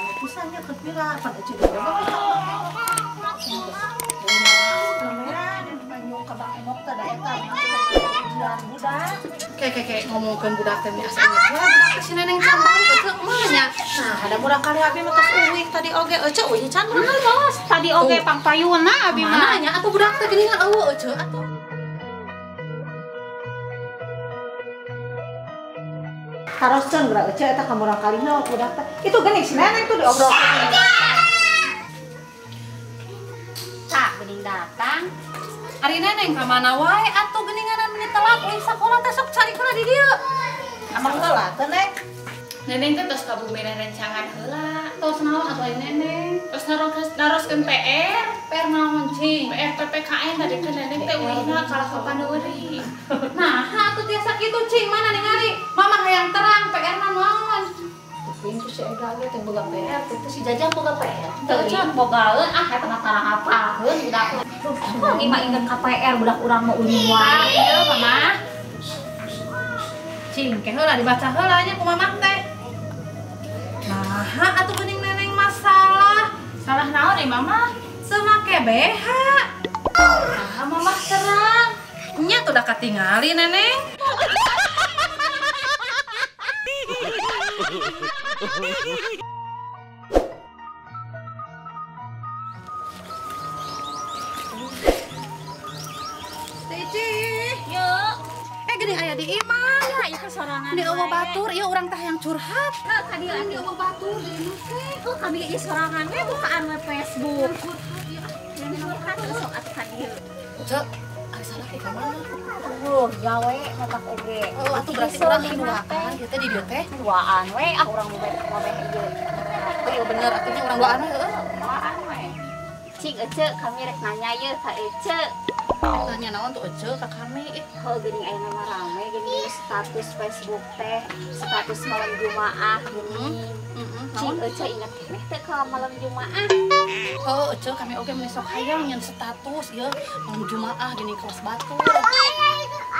Rame pisan nya keur pira pan ece ge lumayan manyung ka Bang Emok teh da eta ujian budak. Kayak ngomongkeun budak teh asa inget we budak teh si Neneng can balik ece mah nya. Nah, ada murah kali abi mah tos uwih tadi oge ece uwih can murah bos. Tadi oge pangpayuna abi mah. Mana nya atuh budak teh geuningan eueuh ece atuh. Haroskeun geura ece eta ka murah kalina budak teh. Itu geuning si Neneng tuh diobrolkeun. Tah geuning datang. Ari Neneng ka mana wae atuh geuninganan meni telat euy sakola teh sok cari heula di dieu. Amang heula teh Neng. Neneng teh tos ka bumi rencangan heula. Tos naon atuh ari Neneng? Tos naroskeun PR. PR naon cing? PR PPKN tadi kan Neneng teh uihna kalah ka paneuri. Nah, atuh tiasa kitu cing mana ningali? Mama hayang terang PR na naon? Teuing si Ega ge teh boga PR, teh si Jajang boga PR. Teuing bogaeun ah eta mah tarang apalkeun budak. Kok mah inget ka PR budak urang mah ulin wae ieu mama. Cing ke heula dibaca heula nya ku mamah teh. Nah, atuh geuning Neneng masalah. Salah naon euy mama? Teu make BH. Nah, mamah terang. Nya tuh udah katingali Neneng. Cici, yuk. Geuning aya di imah. Ya, ieu sorangan. Di eueuh batur, ieu urang teh yang curhat. Heuh, ka dieu di eueuh batur di imah teh. Heuh, kami ieu sorangan we bukaan we Facebook. Curhat sok atuh ka dieu. Cek, ari salah ke mana? Eueuh, gawe matak oge. Oh, atuh berarti urang duaan ieu teh di dieu teh. Duaan we, ah urang mobeh ieu. Oh, bener atuh urang duaan we heuh. Duaan we. Cing ece kami rek nanya ieu ka ece. Nanya naon tuh ece ka kami ih. Heuh geuning ayeuna mah rame geuning status Facebook teh, status malam Jumaah geuning. Cing ece inget keneh teh ka malam Jumaah. Heuh ece kami oge meni sok hayang nyen status ieu malam Jumaah geuning kelas batur.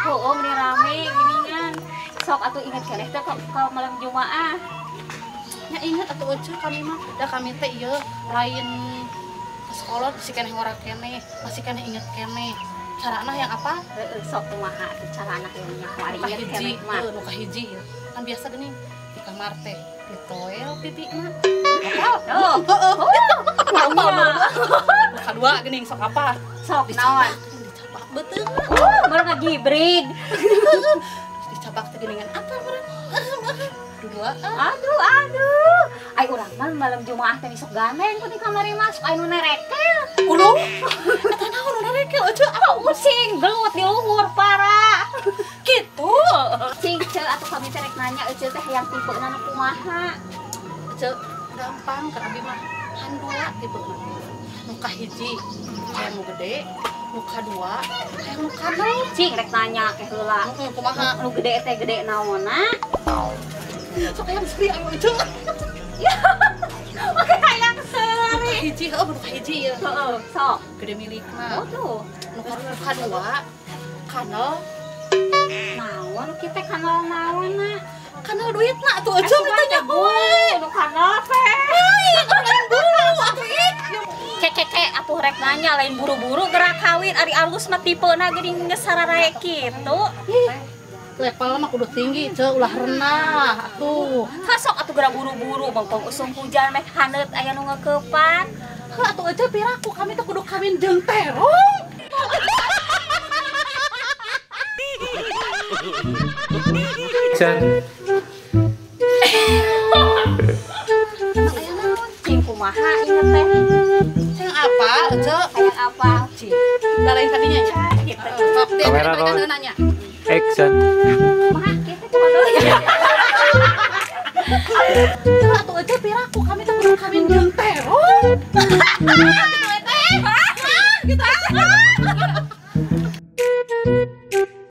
Heuh meni rame geuningan. Sok atuh inget keneh teh ka malam Jumaah. Nya inget atuh ece kami mah da kami teh ieu lain sekolah masih keneh ngora keneh, masih keneh inget keneh. Carana yang apa? Heeh, sok kumaha atuh carana yang nyaho ari inget keneh mah. Nu kahiji ieu. Kan biasa geuning di kamar teh ditoel pipina. Apa? Heeh. Apa? Nu kadua geuning sok apa? Sok naon? Dicabak beuteung. Baru ngagibrig. Dicabak teh geuningan apa meureun? Dua. Aduh, aduh. Ai urang mah malam Jumaah teh sok gandeng ku di kamari mah sok aya nu nerekel. Uluh. Eta naon nu nerekel ece? Ah, using gelut di luhur parah. Kitu. Cing ce atuh kami teh rek nanya ece teh hayang tipena nu kumaha? Ece gampang ka abi mah. Han dua tipena. Nu kahiji hayang nu gede, nu kadua hayang nu kanal. Cing rek nanya ke heula. Heeh, kumaha? Nu gede teh gede naonna? Sok hayang seuri ayo ece. Oke hayang seuri. Hiji heuh nu kahiji ieu. Heeh, sok. Gede milikna. Oh tuh. Nu kadua kanal. Naon kieu teh kanal naonna? Kanal duitna atuh ece ditanya we. Nu kanal teh. Lain buru atuh ih. Keke atuh rek nanya lain buru-buru gerak kawin ari alus mah tipena geuning geus sararae kitu. Level mah kudu tinggi ce ulah rendah atuh. Sok atuh geura buru-buru bangpong usum hujan meh haneut aya nu ngeukepan. Heuh atuh ece piraku kami teh kudu kawin jeung terong. Chan. Emang aya naon? Cing kumaha ieu teh? Hayang apa ece? Hayang apa? Cing. Da lain tadinya nya. Gitu. Sok teh Kamera roll. nanya. Action. Kumaha kitu kumaha deui? Atuh ece piraku kami teh kudu kawin jeung terong.